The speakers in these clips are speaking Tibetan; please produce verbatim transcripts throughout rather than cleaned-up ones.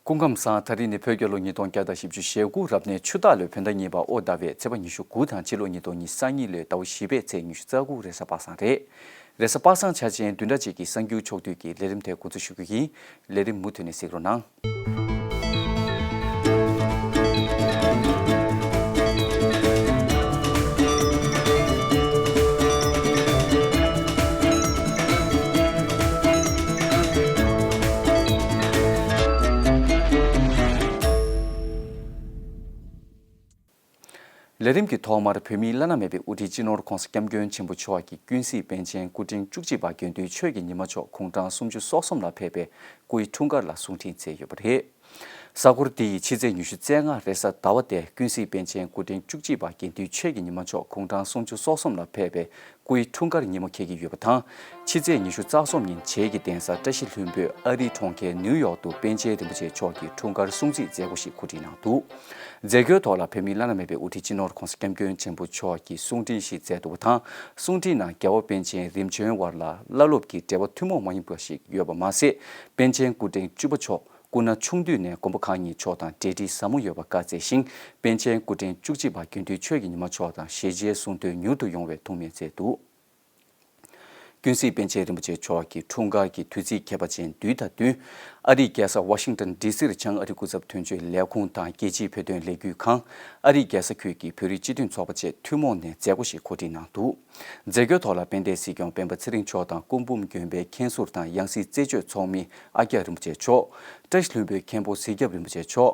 སྐུ་ཁམས་བཟང་། ད་རིང་ནི་བོད་རྒྱལ་ལོ་ཉིས་སྟོང་བརྒྱ་དང་བཞི་བཅུ་ཞེ་དགུ་རབ་གནས་ཆུ་སྟག་ལོའི་བོད་ཟླ་གཉིས་པ་དབོ་ཟླ་བའི་ཚེས་པ་ཉི་ཤུ་དགུ་དང་ཕྱི་ལོ་ཉིས་སྟོང་ཉི་ཤུ་རྩ་གཉིས་ལོའི་ཟླ་བ་བཞི་པའི་ཚེས་ཉི་ཤུ་རྩ་དགུ་རེས་གཟའ་པ་སངས་རེད། རེས་གཟའ་པ་སངས་འཆར་ཅན་བདུན་ཕྲག་གཅིག་གི་གསར་འགྱུར་ཕྱོགས་བསྡུས་ཀྱི་ལས་རིམ་དེ་འགོ་འཛུགས་ཞུ་རྒྱུ་ཡིན། ལས་རིམ་མུ་མཐུད་ནས་གཟིགས་རོགས་གནང་། ལས་རིམ་གྱི་ཐོག་མར་བོད་མིའི་བླ་ན་མེད་པའི་དབུ་ཁྲིད་སྤྱི་ནོར་༧གོང་ས་༧སྐྱབས་མགོན་ཆེན་པོ་མཆོག་གིས་ཀུན་གཟིགས་པཎ་ཆེན་སྐུ་ཕྲེང་བཅུ་གཅིག་པ་དགེ་འདུན་ཆོས་ཀྱི་ཉི་མ་མཆོག་དགུང་གྲངས་སུམ་ཅུ་སོ་གསུམ་ལ་ཕེབས་པའི་སྐུའི་འཁྲུངས་སྐར་ལ་གསུང་འཕྲིན་བསྩལ་ཡོད་པ་རེད། གཟའ་འཁོར་འདི་ཡི་ཕྱི་ཚེས་ཉི་ཤུ་རྩ་ལྔ་རེས་གཟའ་ཟླ་བ་སྟེ་ཀུན་གཟིགས་པཎ་ཆེན་སྐུ་ཕྲེང་བཅུ་གཅིག་པ་དགེ་འདུན་ཆོས་ཀྱི་ཉི་མ་མཆོག་དགུང་གྲངས་སུམ་ཅུ་སོ་གསུམ་ལ་ཕེབས་པའི་སྐུའི་འཁྲུངས་སྐར་ཉིན་མོ་འཁེལ་གྱི་ཡོད་པ་དང་། ཕྱི་ཚེས་ཉི་ཤུ་རྩ་གསུམ་ཉིན་བྱེས་ཀྱི་གདན་ས་བཀྲ་ཤིས་ལྷུན་པོའི་ཨ་རིའི་གྲོང་ཁྱེར་ནིའུ་ཡོག་ཏུ་པཎ་ཆེན་རིན་པོ་ཆེ་མཆོག་གི་འཁྲུངས་སྐར་སྲུང་བརྩི་མཛད་སྒོ་ཞིག་གོ་སྒྲིག་གནང་འདུག་མཛད་སྒོའི་ཐོག་ལ་བོད་མིའི་བླ་ན་མེད་པའི་དབུ་ཁྲིད་སྤྱི་ནོར་༧གོང་ས་༧སྐྱབས་མགོན་ཆེན་པོ་མཆོག་གིས་གསུང་འཕྲིན་ཞིག་མཛད་འདུག་པ་དང་། གསུང་འཕྲིན་ནང་རྒྱལ་བ་པཎ་ཆེན་རིམ་བྱོན་བར་ལ་བླ་སློབ་ཀྱི་འབྲེལ་བ་ཐུན་མོང་མ་ཡིན་པ་ཞིག་ཡོད་པ་མ་ཟད། པཎ་ཆེན་སྐུ་ཕྲེང་བཅུ་པ་མཆོག་སྐུ་ན་ཆུང་དུས་ནས་མགོན་པོ་གང་ཉིད་མཆོག་དང་འབྲེལ་འདྲིས་ཟབ་མོ་ཡོད་པ་བཀའ་སྩལ་ཞིང་། པཎ་ཆེན་སྐུ་ཕྲེང་བཅུ་གཅིག་པ་དགེ་འདུན་ཆོས་ཀྱི་ཉི་མ་མཆོག་དང་ཞལ་མཇལ་གསུང་འདོད་མྱུར་དུ་ཡོང་བའི་ཐུགས་སྨོན་བསྩལ་འདུག་ཀུན་གཟིགས་པཎ་ཆེན་རིན་པོ་ཆེ་མཆོག་གི་འཁྲུངས་སྐར་གྱི་དུས་ཚིགས་ཁྱད་པར་ཅན་དུས་དང་བསྟུན། ཨ་རིའི་རྒྱལ་ས་ཝ་ཤིང་ཊོན་ཌི་སིར་བྱང་ཨ་རི་སྐུ་ཚབ་དོན་གཅོད་ལས་ཁུངས་དང་རྒྱལ་སྤྱིའི་བོད་དོན་ལས་འགུལ་ཁང་། ཨ་རིའི་རྒྱལ་ས་ཁུལ་གྱི་བོད་རིགས་སྤྱི་མཐུན་ཚོགས་པ་བཅས་ཐུན་མོང་ནས་མཛད་སྒོ་ཞིག་གོ་སྒྲིག་གནང་འདུག་མཛད་སྒོའི་ཐོག་ལ་དཔལ་ལྡན་སྲིད་སྐྱོང་སྤེན་པ་ཚེ་རིང་མཆོག་དང་སྐུ་འབུམ་དགོན་པའི་མཁན་ཟུར་དང་ཡང་སྲིད་རྩད་གཅོད་ཚོགས་མི་ཨ་ཀྱཱ་རིན་པོ་ཆེ་མཆོག་བཀྲ་ཤིས་ལྷུན་པོའི་མཁན་པོ་གཟིག་སྐྱབས་རིན་པོ་ཆེ་མཆོག་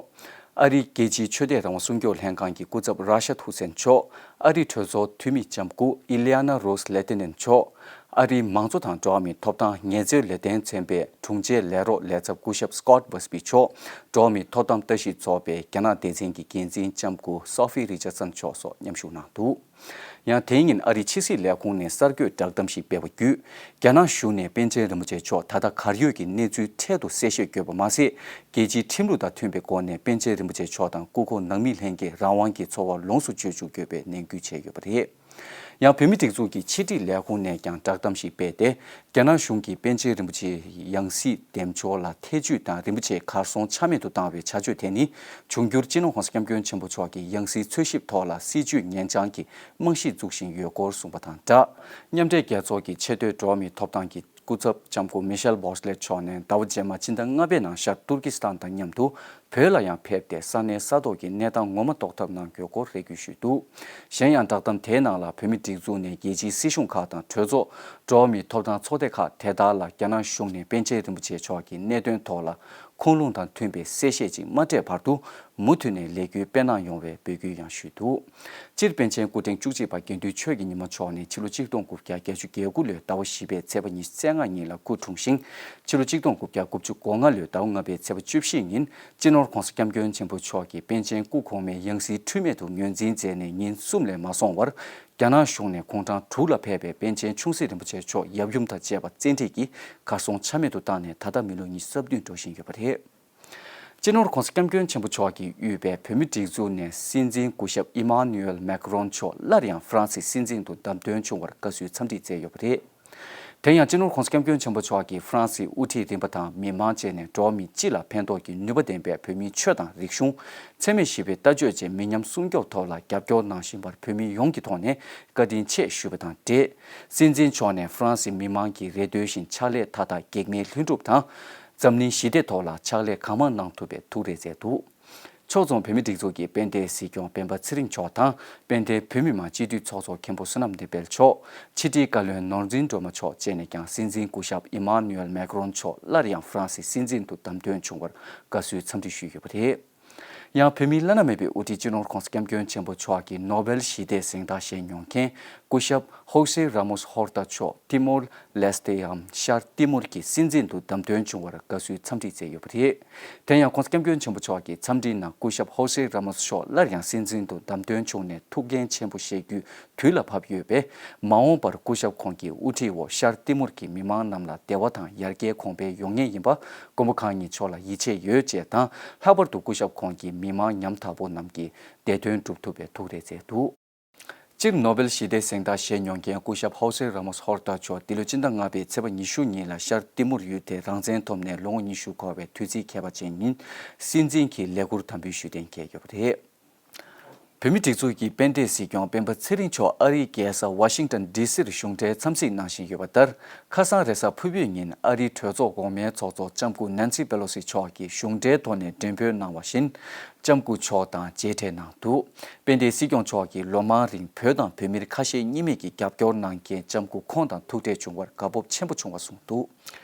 ཨ་རིའི་རྒྱལ་སྤྱིའི་ཆོས་དད་རང་དབང་སྲུང་སྐྱོབ་ལྷན་ཁང་གི་སྐུ་ཚབ་ར་ཤད་ཧུ་སེན་མཆོག་ཨ་རིའི་གྲོས་ཚོགས་འཐུས་མི་ལྕམ་སྐུ་ཨི་ལི་ཡ་ན་རོས་ལེ་ཏི་ནན་མཆོག་ཨ་རིའི་མང་གཙོ་དང་འགྲོ་བ་མིའི་ཐོབ་ཐང་ངལ་རྩོལ་ལས་དོན་ཚན་པའི་དྲུང་ཆེ་ལས་རོགས་ལས་ཚབ་སྐུ་ཞབས་སྐོད་བྷས་པི་མཆོག་འགྲོ་བ་མིའི་ཐོབ་ཐང་ལྟ་ཞིབ་ཚོགས་པའི་རྒྱ་ནག་སྡེ་ཚན་གྱི་འགན་འཛིན་ལྕམ་སྐུ་སོ་ཕི་རི་ཅར་སན་མཆོག་སོགས་མཉམ་ཞུགས་གནང་འདུག་ཡང་དེའི་ཉིན་ཨ་རིའི་ཕྱི་སྲིད་ལས་ཁུངས་ནས་གསར་འགོད་བསྒྲགས་གཏམ་ཞིག་སྤེལ་བ་བརྒྱུད། རྒྱ་ནག་གཞུང་ནས་པཎ་ཆེན་རིན་པོ་ཆེ་མཆོག་ད་ལྟ་གར་ཡོད་ཀྱི་གནས་ཚུལ་འཕྲལ་དུ་གསལ་བཤད་དགོས་པ་མ་ཟད། རྒྱལ་སྤྱིའི་ཁྲིམས་ལུགས་དང་མཐུན་པའི་སྒོ་ནས་པཎ་ཆེན་རིན་པོ་ཆེ་མཆོག་དང་སྐུ་འཁོར་ནང་མི་ལྷན་རྒྱས་རང་དབང་གི་འཚོ་བ་ལོངས་སུ་སྤྱོད་བཅུག་དགོས་པའི་ནན་སྐུལ་བྱས་ཡོད་པ་རེད། ཡང་བོད་མིའི་སྒྲིག་འཛུགས་ཀྱི་ཕྱི་དྲིལ་ལས་ཁུངས་ནས་ཀྱང་བསྒྲགས་གཏམ་ཞིག་སྤེལ་ཏེ། རྒྱ་ནག་གཞུང་གིས་པཎ་ཆེན་རིན་པོ་ཆེའི་ཡང་སྲིད་འདེམས་འབྱོར་ལ་ཐེ་ཇུས་དང་རིན་པོ་ཆེ་གར་སོང་ཆ་མེད་དུ་བཏང་བའི་བྱ་སྤྱོད་དེ་ནི། འབྱུང་འགྱུར་སྤྱི་ནོར་༧གོང་ས་༧སྐྱབས་མགོན་ཆེན་པོ་མཆོག་གི་ཡང་སྲིད་འཚོལ་ཞིབ་ཐོག་ལ་སྲིད་བྱུས་ཉན་སྦྱང་གི་རྨང་གཞི་འཛུགས་བཞིན་ཡོད་སྐོར་གསུངས་པ་དང་སྦྲགས། མཉམ་འབྲེལ་རྒྱལ་ཚོགས་ཀྱི་ཆེས་མཐོའི་འགྲོ་བ་མིའི་ཐོབ་ཐང་གི་སྐུ་ཚབ་ལྕམ་སྐུ་མི་ཤེལ་བྷོ་སི་ལེ་མཆོག་ནས་ཟླ་བ་རྗེས་མ་སྤྱི་ཟླ་ལྔ་པའི་ནང་ཤར་ཏུར་ཀི་སི་ཐན་དང་མཉམ་དུ་བོད་ལ་ཡང་ཕེབས་ཏེ་ས་གནས་ས་ཐོག་གི་གནས་སྟངས་ངོ་མ་རྟོགས་ཐབས་གནང་དགོས་སྐོར་རེ་སྐུལ་ཞུས་འདུག་གཞན་ཡང་བསྒྲགས་གཏམ་དེའི་ནང་ལ་བོད་མིའི་སྒྲིག་འཛུགས་ནས་རྒྱལ་སྤྱིའི་སྲིད་གཞུང་ཁག་དང་གྲོས་ཚོགས། འགྲོ་བ་མིའི་ཐོབ་ཐང་ཚོགས་སྡེ་ཁག་དེ་དག་ལ་རྒྱ་ནག་གཞུང་ནས་པཎ་ཆེན་རིན་པོ་ཆེ་མཆོག་གི་གནད་དོན་ཐོག་ལ་ཁུངས་ལུང་དང་མཐུན་པའི་གསལ་བཤད་ཅིག་མ་སྤྲད་བར་དུ། མུ་མཐུད་ནས་ལས་འགུལ་སྤེལ་གནང་ཡོང་བའི་འབོད་སྐུལ་ཡང་ཞུས་འདུག་སྤྱིར་པཎ་ཆེན་སྐུ་ཕྲེང་བཅུ་གཅིག་པ་དགེ་འདུན་ཆོས་ཀྱི་ཉི་མ་མཆོག་ནི་ཕྱི་ལོ་ཆིག་སྟོང་དགུ་བརྒྱ་བརྒྱད་ཅུ་གྱ་དགུ་ལོའི་ཟླ་བ་བཞི་པའི་ཚེས་པ་ཉི་ཤུ་རྩ་ལྔ་ཉིན་ལ་སྐུ་འཁྲུངས་ཤིང་། ཕྱི་ལོ་ཆིག་སྟོང་དགུ་བརྒྱ་དགུ་བཅུ་གོ་ལྔ་ལོའི་ཟླ་བ་ལྔ་པའི་ཚེས་པ་བཅུ་བཞི་ཉིན་སྤྱི་ནོར་༧གོང་ས་༧སྐྱབས་མགོན་ཆེན་པོ་མཆོག་གིས་པཎ་ཆེན་སྐུ་གོང་མའི་ཡང་སྲིད་འཁྲུལ་མེད་དུ་ངོས་འཛིན་མཛད་ནས་ཉིན་གསུམ་ལས་མ་སོང་བར། རྒྱ་ནག་གཞུང་ནས་དགུང་གྲངས་དྲུག་ལ་ཕེབས་པའི་པཎ་ཆེན་ཆུང་སྲིད་རིན་པོ་ཆེ་མཆོག་ཡབ་ཡུམ་དང་བཅས་པ་བཙན་ཁྲིད་ཀྱིས་གར་སོང་ཆ་མེད་དུ་བཏང་ནས་ད་ལྟ་མི་ལོ་ཉི་ཤུ་རྩ་བདུན་འགྲོ་བཞིན་ཡོད་པ་རེད། སྤྱི་ནོར་༧གོང་ས་༧སྐྱབས་མགོན་ཆེན་པོ་མཆོག་གིས་དབུས་པའི་བོད་མིའི་སྒྲིག་འཛུགས་ནས་སྲིད་འཛིན་སྐུ་ཞབས་ཨི་མཱ་ནུ་ཨེལ་མེག་རོན་མཆོག་སླར་ཡང་ཧྥ་རན་སིའི་སྲིད་འཛིན་དུ་བདམས་ཐོན་བྱུང་བར་དགའ་བསུའི་འཚམས་འདྲི་བསྩལ་ཡོད་པ་རེད། དེ་ཡང་སྤྱི་ནོར་༧གོང་ས་༧སྐྱབས་མགོན་ཆེན་པོ་མཆོག་གིས་ཧྥ་རན་སིའི་དབུ་ཁྲིད་རིམ་པ་དང་མི་མང་བཅས་ནས་འགྲོ་བ་མི་སྤྱི་ལ་ཕན་ཐོགས་ཀྱི་ནུས་པ་ལྡན་པའི་བོད་མིའི་ཆོས་དང་རིག་གཞུང་། འཚེ་མེད་ཞི་བའི་ལྟ་སྤྱོད་བཅས་མི་ཉམས་སྲུང་སྐྱོབ་ཐོག་ལ་རྒྱབ་སྐྱོར་གནང་བཞིན་པར་བོད་མི་ཡོངས་ཀྱི་ཐོག་ནས་བཀའ་དྲིན་ཆེ་ཞུས་པ་དང་འབྲེལ། སྲིད་འཛིན་མཆོག་ནས་ཧྥ་རན་སིའི་མི་མང་གི་རེ་འདུན་བཞིན་ཕྱག་ལས་མཐའ་དག་གེགས་མེད་ལྷུན་གྲུབ་དང་། འཛམ་གླིང་ཞི་བདེ་ཐོག་ལ་ཕྱག་ལས་གང་མང་གནང་ཐུབ་པའི་ཐུགས་རེ་མཛད་འདུག་ཕྱོགས་མཚུངས་བོད་མིའི་སྒྲིག་འཛུགས་ཀྱི་དཔལ་ལྡན་སྲིད་སྐྱོང་སྤེན་པ་ཚེ་རིང་མཆོག་དང་། དཔལ་ལྡན་བོད་མི་མང་སྤྱི་འཐུས་ཚོགས་གཙོ་མཁན་པོ་བསོད་ནམས་བདེ་དཔལ་མཆོག་ཕྱི་དྲིལ་བཀའ་བློན་ནོར་འཛིན་སྒྲོལ་མ་མཆོག་བཅས་ནས་ཀྱང་སྲིད་འཛིན་སྐུ་ཞབས་ཨི་མཱ་ནུ་ཨེལ་མེག་རོན་མཆོག་སླར་ཡང་ཧྥ་རན་སིའི་སྲིད་འཛིན་དུ་བདམས་ཐོན་བྱུང་བར་དགའ་བསུའི་འཚམས་འདྲི་ཞུས་ཡོད་པ་རེད། ཡང་བོད་མིའི་བླ་ན་མེད་པའི་དབུ་ཁྲིད་སྤྱི་ནོར་༧གོང་ས་༧སྐྱབས་མགོན་ཆེན་པོ་མཆོག་གིས་ནོ་བེལ་ཞི་བདེའི་གཟེངས་རྟགས་བཞེས་མྱོང་མཁན་སྐུ་ཞབས་ཧོ་སེ་ར་མོས་ཧོར་ཏ་མཆོག་ཏི་མོར་ལེས་ཏེའམ་ཤར་ཏི་མོར་གྱི་སྲིད་འཛིན་དུ་བདམས་ཐོན་བྱུང་བར་དགའ་བསུའི་འཚམས་འདྲི་བསྩལ་ཡོད་པ་རེད། དེ་ཡང་༧གོང་ས་༧སྐྱབས་མགོན་ཆེན་པོ་མཆོག་གིས་འཚམས་འདྲིའི་ནང་སྐུ་ཞབས་ཧོ་སེ་ར་མོས་མཆོག་སླར་ཡང་སྲིད་འཛིན་དུ་བདམས་ཐོན་བྱུང་ནས་ཐུགས་འགན་ཆེན་པོ་བཞེས་རྒྱུའི་དུས་ལ་བབ་ཡོད་པས། མ་འོངས་པར་སྐུ་ཞབས་ཁོང་གི་དབུ་ཁྲིད་འོག་ཤར་ཏི་མོར་གྱི་མི་མང་རྣམས་ལ་བདེ་བ་དང་ཡར་རྒྱས་གོང་འཕེལ་ཡོང་ངེས་ཡིན་པ་མགོན་པོ་གང་ཉིད་མཆོག་ལ་ཡིད་ཆེས་ཡོད་ཅེས་དང་། ལྷག་པར་དུ་སྐུ་ཞབས་ཁོང་གིས་མི་མང་ཉམ་ཐག་པོ་རྣམས་ཀྱི་བདེ་དོན་སྒྲུབ་ཐུབ་པའི་ཐུགས་རེ་མཛད་འདུག་སྤྱིར་ནོ་བེལ་ཞི་བདེའི་གཟེངས་རྟགས་བཞེས་མྱོང་མཁན་སྐུ་ཞབས་ཧོ་སེ་ར་མོ་སི་ཧོར་ཏ་མཆོག་འདི་ལོའི་སྤྱི་ཟླ་ལྔ་པའི་ཚེས་པ་ཉི་ཤུ་ཉིན་ལ་ཤར་ཏི་མུར་ཡུལ་དེར་རང་བཙན་ཐོབ་ནས་ལོ་ངོ་ཉི་ཤུ་འཁོར་བའི་དུས་ཚིགས་ཁྱད་པར་ཅན་ཉིན་སྲིད་འཛིན་གྱི་ལས་འཁུར་དམ་འབུལ་ཞུས་གཏན་འཁེལ་ཡོད་པ་རེད། བོད་མིའི་སྒྲིག་འཛུགས་ཀྱི་དཔལ་ལྡན་སྲིད་སྐྱོང་སྤེན་པ་ཚེ་རིང་མཆོག་ཨ་རིའི་རྒྱལ་ས་ཝ་ཤིང་ཏོན་ཌི་སིར་གཞུང་འབྲེལ་འཚམས་གཟིགས་གནང་བཞིན་ཡོད་པ་ལྟར། ཁ་སང་རེས་གཟའ་ཕུར་བུའི་ཉིན་ཨ་རིའི་གྲོས་ཚོགས་འོག་མའི་ཚོགས་གཙོ་ལྕམ་སྐུ་ནན་སི་པེ་ལོ་སི་མཆོག་གིས་གཞུང་འབྲེལ་ཐོག་ནས་མགྲོན་འབོད་གནང་བ་བཞིན། ལྕམ་སྐུ་མཆོག་དང་མཇལ་འཕྲད་གནང་འདུག་དཔལ་ལྡན་སྲིད་སྐྱོང་མཆོག་གིས་ལོ་མང་རིང་བོད་དང་བོད་མིར་ཁ་ཞེ་གཉིས་མེད་ཀྱི་རྒྱབ་སྐྱོར་གནང་མཁན་ལྕམ་སྐུ་ཁོང་དང་ཐུག་འཕྲད་བྱུང་བར་དགའ་སྤོབས་ཆེན་པོ་བྱུང་བ་གསུངས་འདུག་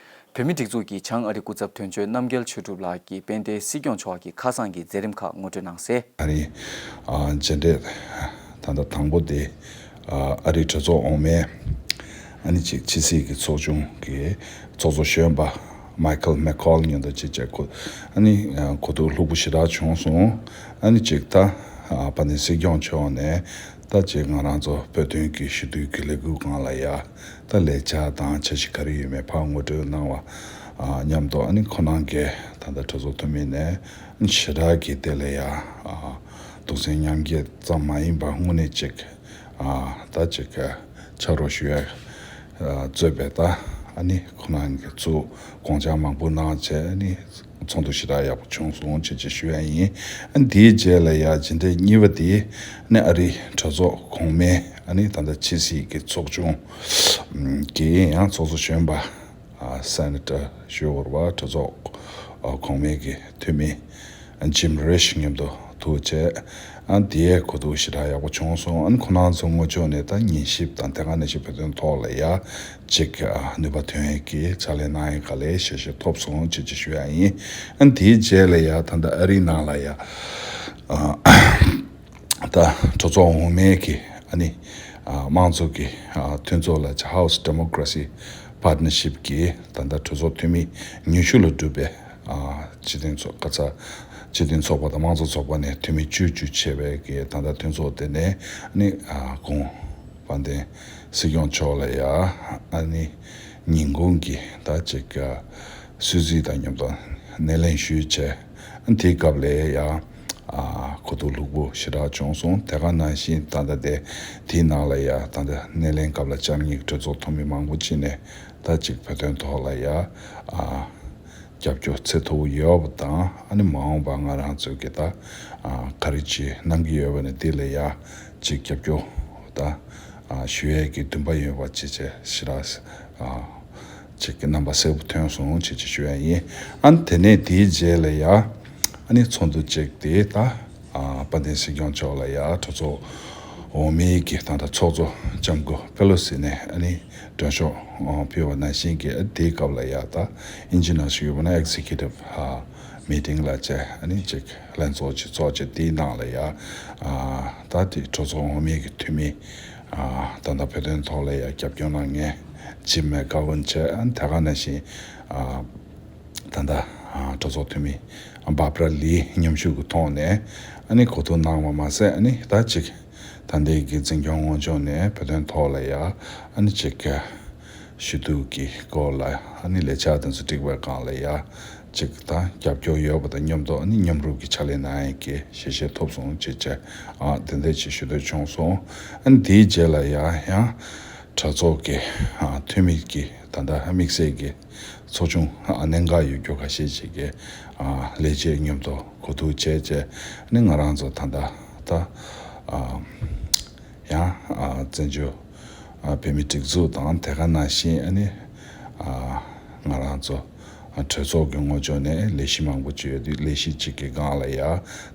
བོད་མིའི་སྒྲིག་འཛུགས་ཀྱི་བྱང་ཨ་རི་སྐུ་ཚབ་དོན་གཅོད་རྣམ་རྒྱལ་ཆོས་གྲུབ་ལགས་ཀྱིས་དཔལ་ལྡན་སྲིད་སྐྱོང་མཆོག་གི་ཁ་སང་གི་མཛད་རིམ་ཁག་ངོ་སྤྲོད་གནང་གསལ། ཨ་རི་ཨ་མཇལ་འཕྲད་ད་ལྟ་དང་པོ་དེ་ཨ་ཨ་རིའི་གྲོས་ཚོགས་འོག་མའི་ཨ་ནི་ཅིག་ཕྱི་སྲིད་ཀྱི་ཚོགས་ཆུང་གི་ཚོགས་གཙོ་གཞོན་པ་མའི་ཁལ་མེ་ཁོལ་མཉམ་དུ་ཅིག་བཅས་ཁོ་ཨ་ནི་ཨ་གོ་རྟོགས་ལྷུག་པོ་ཞེ་དྲག་བྱུང་སོང་། ཨ་ནི་ཅིག་ད་ཨ་དཔལ་ལྡན་སྲིད་སྐྱོང་མཆོག་ནས་ད་ཅིག་ང་རང་ཚོ་བོད་དོན་གྱི་ཞུ་གཏུག་གི་ལས་འགུལ་སྒང་ལ་ཡ། ད་ལས་འཆར་དང་འཆར་གཞི་ག་རེ་ཡོད་མེད་ཕར་ངོ་སྤྲོད་གནང་བ་ཨ་མཉམ་དུ། ཨ་ནི་ཁོ་རང་གིས་ད་ལྟ་གྲོས་ཚོགས་འཐུས་མི་ནས་ཞེ་དྲག་གི་དེ་ལ་ཡ་ཨ་གདུང་སེམས་མཉམ་སྐྱེད་ཙམ་མ་ཡིན་པར་དངོས་གནས་ཅིག་ཨ་ད་ཅིག་ཕྱག་རོགས་ཞུ་ཡ་ཨ་གཙོས་པའི་ད་ཨ་ནི་ཁོ་རང་གིས་ཚུར་དགོངས་འཆར་མང་པོ་གནང་བྱས། ཨ་ནི་ཚོགས་འདུ་ཞེ་དྲག་ཡག་པོ་བྱུང་སོང་ཅེས་ཅེས་ཞུ་ཡ་ཡིན། ཨ་ནི་དེའི་རྗེས་ལ་ཡ་མཇལ་འཕྲད་གཉིས་པ་དེ་ནི་ཨ་རིའི་གྲོས་ཚོགས་གོང་མའི་ཨ་ནི་ད་ལྟ་ཕྱི་སྲིད་ཀྱི་ཚོགས་ཆུང་གི་ཡང་ཚོགས་གཙོ་གཞོན་པ་སེ་ནེ་ཊར་ཞུ་བོར་བ་གྲོས་ཚོགས་གོང་མའི་གི་འཐུས་མི་ཇིམ་རེ་ཤི་མཉམ་དུ་ཐུག་བྱས། ཨ་ནི་དེའི་གོ་བསྡུར་ཞེ་དྲག་ཡག་པོ་བྱུང་སོང་། ཨ་ནི་ཁོ་རང་ཚོ་ངོས་ཕྱོགས་ནས་ད་ཉན་ཞིབ་དང་དེ་ག་ནང་བཞིན་བོད་དོན་ཐོག་ལ་ཡ་ཅིག་ཨ་ནུས་པ་ཐོན་ཡས་ཀྱི་ཕྱག་ལས་གནང་ཡས་ག་ལེ་ཞེ་ཞེ་ཐོབ་སོང་ཅེས་ཅེས་ཞུ་ཡ་ཡིན། ཨ་ནི་དེའི་རྗེས་ལ་ཡ་ད་ལྟ་ཨ་རིའི་ནང་ལ་ཡ་ཨ་ད་གྲོས་ཚོགས་འོག་མའི་གི་ཨ་ནི་ཨ་དམངས་གཙོ་གི་ཨ་མཐུན་ཚོགས་ལ་ཅིག་House Democracy Partnership གི་ད་ལྟ་གྲོས་ཚོགས་འཐུས་མི་ཉི་ཤུ་ལ་གྲུབ་པའི་ཨ་སྤྱི་མཐུན་ཚོགས་ཀ་ཚ་སྤྱི་མཐུན་ཚོགས་པ་དང་དམངས་གཙོ་ཚོགས་པ་ནས་འཐུས་མི་བཅུ་བཅུ་བྱས་པའི་གི་ད་ལྟ་མཐུན་ཚོགས་དེ་ནས་ཨ་ནི་ཨ་གོང་དཔལ་ལྡན་སྲིད་སྐྱོང་མཆོག་ལ་ཡ་ཨ་ནི་ཉིན་གུང་གི་ད་ཅིག་ཨ་གསོལ་ཚིགས་དང་མཉམ་དུ་སྣེ་ལེན་ཞུས་བྱས། ཨ་ནི་དེའི་སྐབས་ལ་ཡ་ཨ་གོ་རྟོགས་ལྷུག་པོ་ཞེ་དྲག་བྱུང་སོང་། དེ་ག་ནང་བཞིན་ད་ལྟ་དེ་དེའི་ནང་ལ་ཡ་ད་ལྟ་སྣེ་ལེན་སྐབས་ལ་བཅར་མཁན་གྱི་གྲོས་ཚོགས་འཐུས་མི་མང་པོ་ཅིག་ནས་ད་ཅིག་བོད་དོན་ཐོག་ལ་ཡ་ཨ་རྒྱབ་སྐྱོར་ཚད་མཐོ་བོ་ཡོད་པ་དང་། ཨ་ནི་མ་འོངས་པར་ང་རང་ཚོས་ཀྱི་ད་ཨ་ག་རེ་ཅིག་གནང་གི་ཡོད་པ་ནི་དེ་ལ་ཡ་ཅིག་རྒྱབ་སྐྱོར་ད་ཨ་ཞུ་ཡས་ཀྱི་འདུན་པ་ཡོད་པ་ཅིག་བྱས་ཞེ་དྲག་ཨ་ཅིག་གི་རྣམ་པ་གསལ་པོ་ཐོན་སོང་ཅེས་ཅིག་ཞུ་ཡ་ཡིན། ཨ་ནི་དེ་ནས་དེའི་རྗེས་ལ་ཡ་ཨ་ནི་ཚོགས་འདུ་གཅིག་དེ་ད་ཨ་དཔལ་ལྡན་སྲིད་སྐྱོང་མཆོག་ལ་ཡ་གྲོས་ཚོགས་འོག་མའི་གི་ད་ལྟ་ཚོགས་གཙོ་ལྕམ་སྐུ་པེ་ལོ་སི་ནས་ཨ་ནི་མགྲོན་ཤོག་ཨ་ཕུལ་བ་ནང་བཞིན་གྱི་ཨ་དེའི་སྐབས་ལ་ཡ་ད་ཨིན་ཇི་ནང་ཞུ་བ་ན་Executive ཨ་Meeting ལ་བྱས། ཨ་ནི་ཅིག་ལྷན་ཚོགས་ཅིག་ཚོགས་བྱས། དེའི་ནང་ལ་ཡ་ཨ་ད་དེ་གྲོས་ཚོགས་འོག་མའི་གི་འཐུས་མི་ཨ་ད་ལྟ་བོད་དོན་ཐོག་ལ་ཡ་རྒྱབ་སྐྱོར་གནང་མཁན་ཇིམ་མེག་གྷ་ཝན་བྱས། ཨ་ནི་དེ་ག་ནང་བཞིན་ཨ་ད་ལྟ་ཨ་གྲོས་ཚོགས་འཐུས་མི་ཨ་བྷར་བྷ་ར་ལིའི་མཉམ་ཞུགས་ཀྱི་ཐོག་ནས་ཨ་ནི་གོ་བསྡུར་གནང་བ་མ་ཟད། ཨ་ནི་ད་ཅིག་ད་ལྟའི་གི་འཛིན་སྐྱོང་ངོས་ཕྱོགས་ནས་བོད་དོན་ཐོག་ལ་ཡ་ཨ་ནི་ཅིག་ཞུ་གཏུག་གི་སྐོར་ལ་ཨ་ནི་ལས་འཆར་དེ་ཚོ་བསྒྲིགས་པའི་སྒང་ལ་ཡ་ཅིག་ད་རྒྱབ་སྐྱོར་ཡོད་པ་དང་མཉམ་དུ། ཨ་ནི་མཉམ་རུབ་ཀྱི་ཕྱག་ལས་གནང་ཡས་ཀྱི་ཞལ་བཞེས་ཐོབ་སོང་ཅེས་བྱས། ཨ་དེ་འདྲ་ཅིག་ཞུ་འདོད་བྱུང་སོང་། ཨ་ནི་དེའི་རྗེས་ལ་ཡ་ཡང་གྲོས་ཚོགས་ཀྱི་ཨ་འཐུས་མི་གི་ད་ལྟ་དམིགས་བསལ་གྱི་ཚོགས་ཆུང་ཨ་གནད་འགག་ཡོད་རྒྱུ་ཁ་ཤས་ཤིག་གི་ཨ་ལས་བྱེད་མཉམ་དུ་གོ་བསྡུར་བྱས་བྱས། ཨ་ནི་ང་རང་ཚོ་ད་ལྟ་ད་ཨ་ཡང་ཨ་བཙན་བྱོལ་ཨ་བོད་མིའི་སྒྲིག་འཛུགས་དང་དེ་ག་ནང་བཞིན་ཨ་ནི་ཨ་ང་རང་ཚོ་ཨ་གྲོས་ཚོགས་ཀྱི་ངོས་ཕྱོགས་ནས་ལས་གཞི་མང་པོ་ཅིག་ཡོད་དུས། ལས་གཞི་གཅིག་གི་སྒང་ལ་ཡ་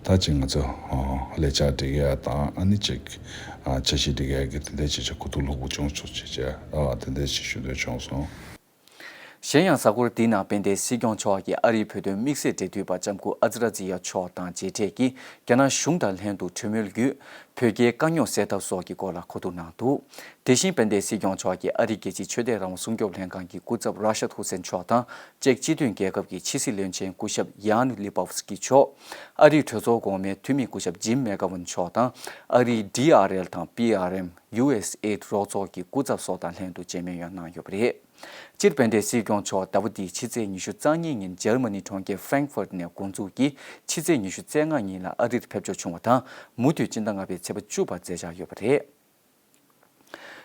ད་ཅིག་ང་ཚོ་ཨ་ལས་འཆར་སྒྲིག་ཡ་དང་། ཨ་ནི་ཅིག་ཨ་འཆར་གཞི་སྒྲིག་ཡ་གི་དེ་འདྲ་ཅིག་ཅིག་གོ་བསྡུར་ལྷུག་པོ་བྱུང་སོང་ཅེས་བྱས། ཨ་དེ་འདྲ་ཅིག་ཞུ་འདོད་བྱུང་སོང་། གཞན་ཡང་། གཟའ་འཁོར་འདིའི་ནང་དཔལ་ལྡན་སྲིད་སྐྱོང་མཆོག་གིས་ཨ་རིའི་བོད་དོན་དམིགས་བསལ་འབྲེལ་མཐུད་པ་ལྕམ་སྐུ་ཨ་ཛི་ར་ཛི་ཡ་མཆོག་དང་མཇལ་འཕྲད་ཀྱིས། རྒྱ་ནག་གཞུང་དང་ལྷན་དུ་གྲོས་མོལ་བརྒྱུད། བོད་རྒྱའི་དཀའ་རྙོག་སེལ་ཐབས་སོགས་ཀྱི་སྐོར་ལ་གོ་བསྡུར་གནང་འདུག་དེ་བཞིན་དཔལ་ལྡན་སྲིད་སྐྱོང་མཆོག་གིས་ཨ་རིའི་རྒྱལ་སྤྱིའི་ཆོས་དད་རང་དབང་སྲུང་སྐྱོབ་ལྷན་ཁང་གི་སྐུ་ཚབ་ར་ཤད་ཧུ་སེན་མཆོག་དང་། ཅེཀ་སྤྱི་མཐུན་རྒྱལ་ཁབ་ཀྱི་ཕྱི་སྲིད་བློན་ཆེན་སྐུ་ཞབས་ཡཱན་ལི་པོབ་སི་ཀི་མཆོག་ཨ་རིའི་གྲོས་ཚོགས་གོང་མའི་འཐུས་མི་སྐུ་ཞབས་ཇིམ་མེག་གྷ་ཝན་མཆོག་དང་། ཨ་རིའི་ཌི་ཨར་ཨེལ་དང་པི་ཨར་ཨེམ། ཡུ་ཨེས་ཨེ་རོགས་ཚོགས་ཀྱི་སྐུ་ཚབ་སོགས་དང་ལྷན་དུ་མཇལ་མོལ་ཡང་གནང་ཡོད་པ་རེད། སྤྱིར་དཔལ་ལྡན་སྲིད་སྐྱོང་མཆོག་ཟླ་བ་འདིའི་ཕྱི་ཚེས་ཉི་ཤུ་རྩ་གཉིས་ཉིན་འཇར་མ་ནི་གྲོང་ཁྱེར་ཧྥ་རེང་ཧྥུར་ནས་འགོ་འཛུགས་ཀྱིས་ཕྱི་ཚེས་ཉི་ཤུ་རྩ་ལྔ་ཉིན་ལ་ཨ་རིར་ཕེབས་འབྱོར་བྱུང་བ་དང་། མུ་མཐུད་སྤྱི་ཟླ་ལྔ་པའི་ཚེས་པ་བཅུ་བར་མཛད་འཆར་ཡོད་པ་རེད།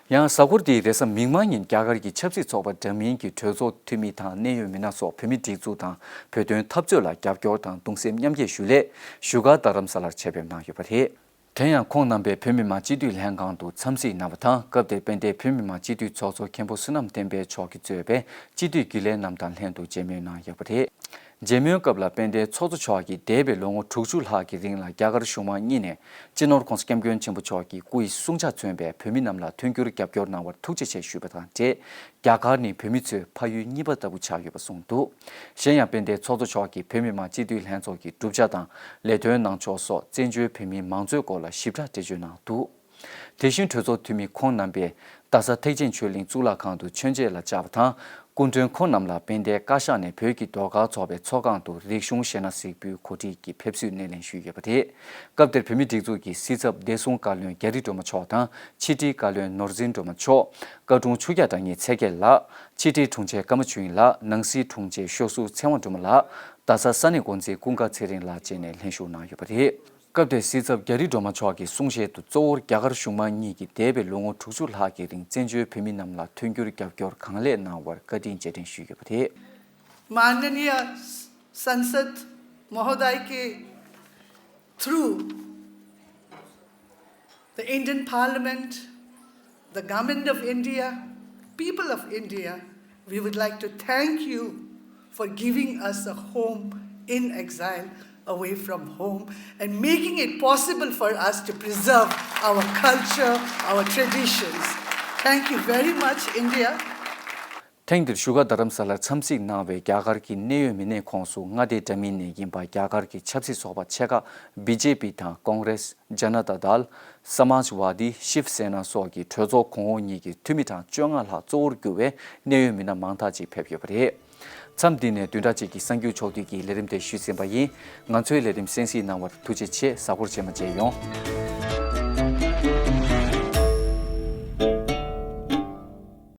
ཡང་གཟའ་འཁོར་འདིའི་རེས་གཟའ་མིག་དམར་ཉིན་རྒྱ་གར་གྱི་ཆབ་སྲིད་ཚོགས་པ་འདྲ་མིན་གྱི་གྲོས་ཚོགས་འཐུས་མི་དང་གནད་ཡོད་མི་སྣ་སོགས་བོད་མི་སྒྲིག་འཛུགས་དང་བོད་དོན་འཐབ་རྩོད་ལ་རྒྱབ་སྐྱོར་དང་གདུང་སེམས་མཉམ་སྐྱེད་ཞུ་སླད་བཞུགས་སྒར་རྡ་རམ་ས་ལར་ཆེད་ཕེབས་གནང་ཡོད་པ་རེད། དེ་ཡང་ཁོང་རྣམ་པས་བོད་མི་མང་སྤྱི་འཐུས་ལྷན་ཁང་དུ་འཚམས་གཟིགས་གནང་བ་དང་། སྐབས་དེར་དཔལ་ལྡན་བོད་མི་མང་སྤྱི་འཐུས་ཚོགས་གཙོ་མཁན་པོ་བསོད་ནམས་བསྟན་འཕེལ་མཆོག་གིས་གཙོས་པའི་སྤྱི་འཐུས་རྒྱུན་ལས་རྣམས་དང་ལྷན་དུ་མཇལ་མོལ་གནང་ཡོད་པ་རེད། མཇལ་མོལ་སྐབས་ལ་དཔལ་ལྡན་ཚོགས་གཙོ་མཆོག་གིས་འདས་པའི་ལོ་ངོ་དྲུག་ཅུ་ལྷག་གི་རིང་ལ་རྒྱ་གར་གཞུང་མང་གཉིས་ནས་སྤྱི་ནོར་༧གོང་ས་༧སྐྱབས་མགོན་ཆེན་པོ་མཆོག་གི་སྐུ་ཡི་བསྲུང་བྱ་མཚོན་པའི་བོད་མི་རྣམས་ལ་མཐུན་འགྱུར་རྒྱབ་སྐྱོར་གནང་བར་ཐུགས་རྗེ་ཆེ་ཞུས་པ་དང་འབྲེལ། རྒྱ་གར་ནི་བོད་མི་ཚོའི་ཕ་ཡུལ་གཉིས་པ་ལྟ་བུ་ཆགས་ཡོད་པ་གསུངས་འདུག་གཞན་ཡང་དཔལ་ལྡན་ཚོགས་གཙོ་མཆོག་གིས་བོད་མི་མང་སྤྱི་འཐུས་ལྷན་ཚོགས་ཀྱི་གྲུབ་ཆ་དང་ལས་དོན་གནང་ཕྱོགས་སོགས་བཙན་བྱོལ་བོད་མིའི་མང་གཙོའི་སྐོར་ལ་ཞིབ་ཕྲ་འགྲེལ་བརྗོད་གནང་འདུག་དེ་བཞིན་གྲོས་ཚོགས་འཐུས་མི་ཁོང་རྣམ་པས་རྡ་ས་ཐེག་ཆེན་ཆོས་གླིང་གཙུག་ལག་ཁང་དུ་མཆོད་མཇལ་ལ་བཅར་བ་དང་། སྐུ་མགྲོན་ཁོང་རྣམས་ལ་དཔལ་ལྡན་བཀའ་ཤག་ནས་བོད་ཀྱི་ཟློས་གར་ཚོགས་པའི་ཚོགས་ཁང་དུ་རིག་གཞུང་གཞས་སྣ་གཟིགས་འབུལ་གོ་སྒྲིག་གིས་ཕེབས་བསུའི་སྣེ་ལེན་ཞུས་ཡོད་པ་རེད། སྐབས་དེར་བོད་མིའི་སྒྲིག་འཛུགས་ཀྱི་སྲིད་ཚབ་བདེ་སྲུང་བཀའ་བློན་རྒྱ་རི་སྒྲོལ་མ་མཆོག་དང་ཕྱི་དྲིལ་བཀའ་བློན་ནོར་འཛིན་སྒྲོལ་མ་མཆོག་བཀའ་དྲུང་ཆོས་རྒྱལ་དྲང་ངེས་ཚེ་རྒྱལ་ལགས། ཕྱི་དྲིལ་དྲུང་ཆེ་ཀརྨ་ཆོས་དབྱིངས་ལགས། ནང་སྲིད་དྲུང་ཆེ་ཤོག་ཟུར་ཚེ་དབང་སྒྲོལ་མ་ལགས། རྡ་ས་ས་གནས་འགོ་འཛིན་ཀུན་དགའ་ཚེ་རིང་ལགས་བཅས་ནས་ལྷན་ཞུགས་གནང་ཡོད་པ་རེད། སྐབས་དེར་སྲིད་ཚབ་རྒྱ་རི་སྒྲོལ་མ་མཆོག་གིས་གསུང་བཤད་དུ་གཙོ་བོར་རྒྱ་གར་གཞུང་མང་གཉིས་ཀྱིས་འདས་པའི་ལོ་ངོ་དྲུག་ཅུ་ལྷག་གི་རིང་བཙན་བྱོལ་བོད་མི་རྣམས་ལ་མཐུན་འགྱུར་རྒྱབ་སྐྱོར་གང་ལེགས་གནང་བར་བཀའ་དྲིན་རྗེས་དྲན་ཞུས་ཡོད་པ་རེད། माननीय संसद महोदय के through the Indian Parliament, the Government of India, people of India, we would like to thank you for giving us a home in exile, away from home, and making it possible for us to preserve our culture, our traditions. Thank you very much, India. ཐེངས་འདིར་བཞུགས་སྒར་རྡ་རམ་ས་ལར་འཚམས་གཟིགས་གནང་བའི་རྒྱ་གར་གྱི་གནད་ཡོད་མི་སྣའི་ཁོངས་སུ་མངའ་སྡེ་འདྲ་མིན་ནས་ཡིན་པ་རྒྱ་གར་གྱི་ཆབ་སྲིད་ཚོགས་པ་ཆེ་ཁག་བི་ཇེ་པི་དང་ཀོང་རེས། ཇ་ན་ཏཱ་དལ། སྨཱཇ་ཝཱ་དི། ཤིབ་སེ་ན་སོགས་ཀྱི་གྲོས་ཚོགས་གོང་འོག་གཉིས་ཀྱི་འཐུས་མི་གྲངས་བཅོ་ལྔ་ལྷག་གཙོ་བོར་གྱུར་བའི་གནད་ཡོད་མི་སྣ་མང་དག་ཅིག་ཕེབས་ཡོད་པ་རེད། མཚམས་འདི་ནས་བདུན་ཕྲག་གཅིག་གི་གསར་འགྱུར་ཕྱོགས་བསྡུས་ཀྱི་ལས་རིམ་དེ་ཞུས་ཟིན་པ་ཡིན། ང་ཚོའི་ལས་རིམ་གསན་གཟིགས་གནང་བར་ཐུགས་རྗེ་ཆེ། གཟའ་འཁོར་རྗེས་མ་མཇལ་ཡོང་།